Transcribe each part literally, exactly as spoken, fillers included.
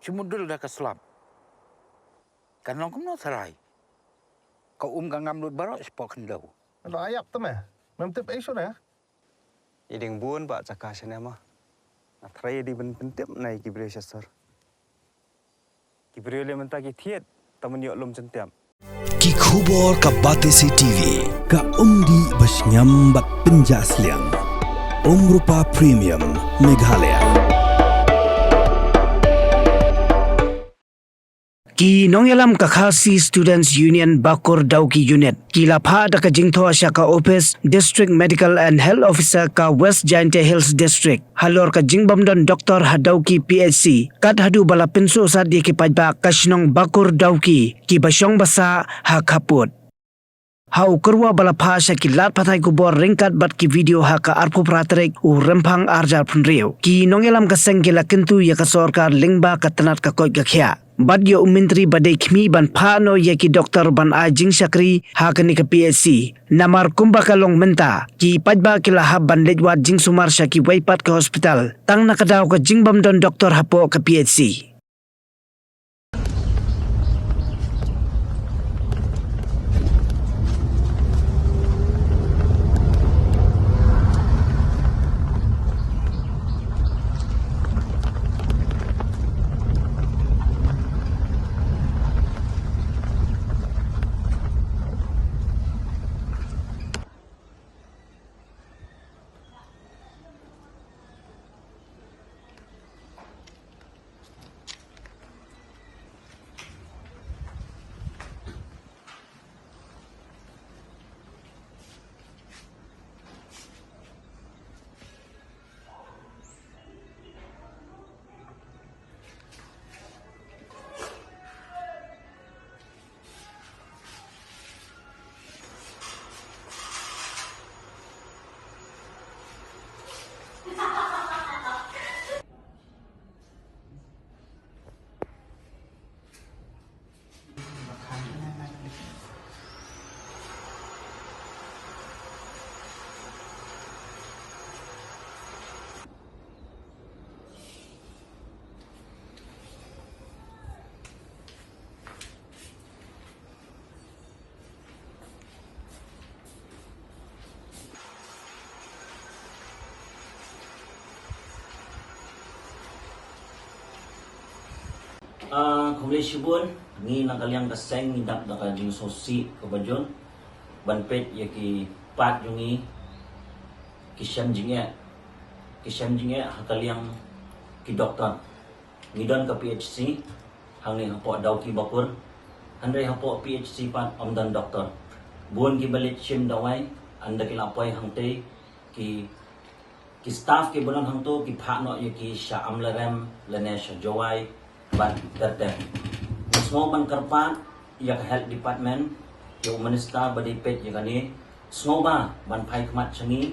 Te mudul da ka slap. Kan long kumno tharai. Ka um ka ngam lut baroh shapoh khyndew. Lo ayap te me. Mem tip ei shuh ne? I ding bun ba jaka shane ma. Nga tharai i ding ban pyntip na i ki briew sha sor. Ki briew le mynta ki thied, ta man ïoh lum jyntiap. Ki khubor ka Batesi T V, ka umdih ba shngiam bad pynjah sliang. Umrupa Premium, Meghalaya. Ki nongïalam ka Khasi Students Union Bakur Dawki Unit ki la phah da ka jingthoh sha ka ophis District Medical and Health Officer ka West Jaintia Hills District halor ka jingbym don doktor ha Dawki P H C, kat haduh ba la pynsuhsat ïa ki paidbah ka shnong Bakur Dawki kiba shong ba sah ha khappud. Ha u kyrwoh ba la phah sha ki lad pathai khubor ryngkat bad ki video ha ka arphew phra tarik u Rymphang arhajar phew hynriew, ki nongïalam ka seng ki la kyntu ïa ka sorkar lyngba ka tnat ka koit ka khiah bad ïa u myntri ba dei khmih ban phah noh ïa ki doktor ban ai jingshakri ha kane ka P H C. Namar kumba ka long mynta, ki paidbah ki la hap ban leit wad jingsumar sha kiwei pat ki hospital tang na ka daw ka jingbym don doktor hapoh ka P H C. Ah, khublei shibun, ngi na ka liang ka seng ngi dap da ka jingsngewsih kaba jur ban peit ïa ki paid jong ngi ki shem jingeh, ki shem jingeh ha ka liang ki doktor. Ngi don ka P H C hangne hapoh Dawki Bakur, hynrei hapoh P H C pat ym don doktor. Bun kiba leit shim dawai ynda ki la poi hangtei, ki, ki staff kiba don hangto ki phah noh ïa ki sha Amlarem lane sha Jowai bad ter ter. Ngi sngew ban kyrpad ïa ka Health Department, ïa u Minister ba dei peit ïa kane, sngewbha ban phai khmat sha ngi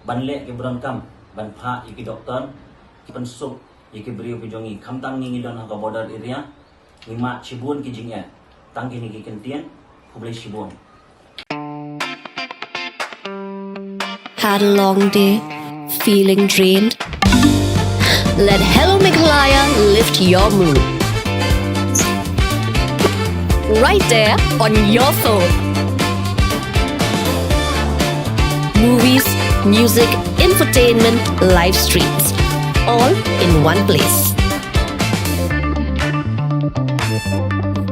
ban leh kiba donkam ban phah ïa ki doktor ki pynsuk ïa ki briew ki jong ngi. Khamtam ngi ngi don ha ka border area, ngi mad shibun ki jingeh. Tang kine ki kyntien, khublei shibun. Had a long day? Feeling drained? Let Hello Meghalaya lift your mood. Right there on your phone. Movies, music, infotainment, live streams, all in one place.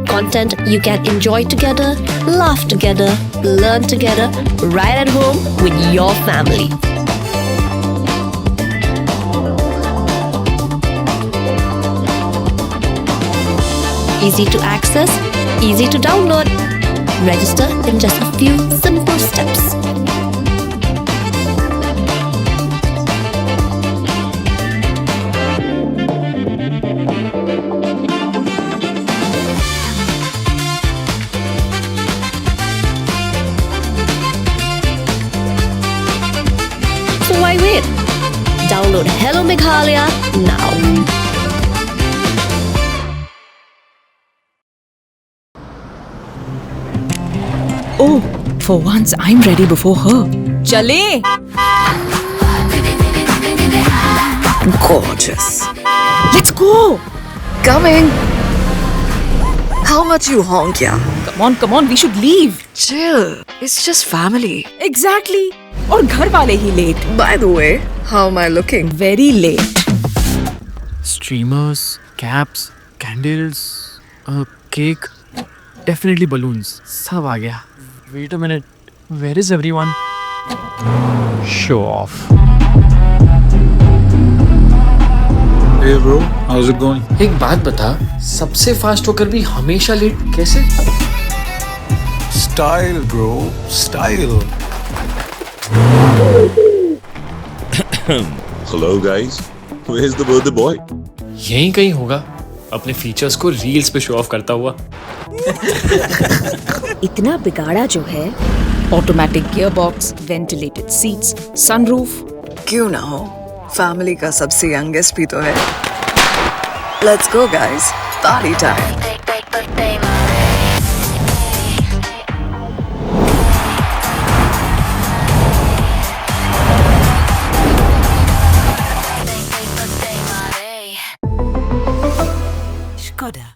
Content you can enjoy together, laugh together, learn together, right at home with your family. Easy to access, easy to download. Register in just a few simple steps. So why wait? Download Hello Meghalaya now. Oh, for once I'm ready before her. Chale! Gorgeous. Let's go! Coming. How much you honk, yeah? Come on, come on, we should leave. Chill. It's just family. Exactly. और घर वाले ही late. By the way, how am I looking? Very late. Streamers, caps, candles, a cake, definitely balloons. सब आ गया. Wait a minute. Where is everyone? Show off. Hey bro, how's it going? एक बात बता, सबसे फास्ट होकर भी हमेशा लेट कैसे? Style bro, style. Hello guys, where's the birthday boy? यहीं कहीं होगा, अपने फीचर्स को रील्स पे शो ऑफ करता हुआ. इतना बिगाड़ा जो है. Automatic gearbox, ventilated seats, sunroof. क्यों ना हो, फैमिली का सबसे यंगेस्ट भी तो है. Let's go guys, party time. Skoda.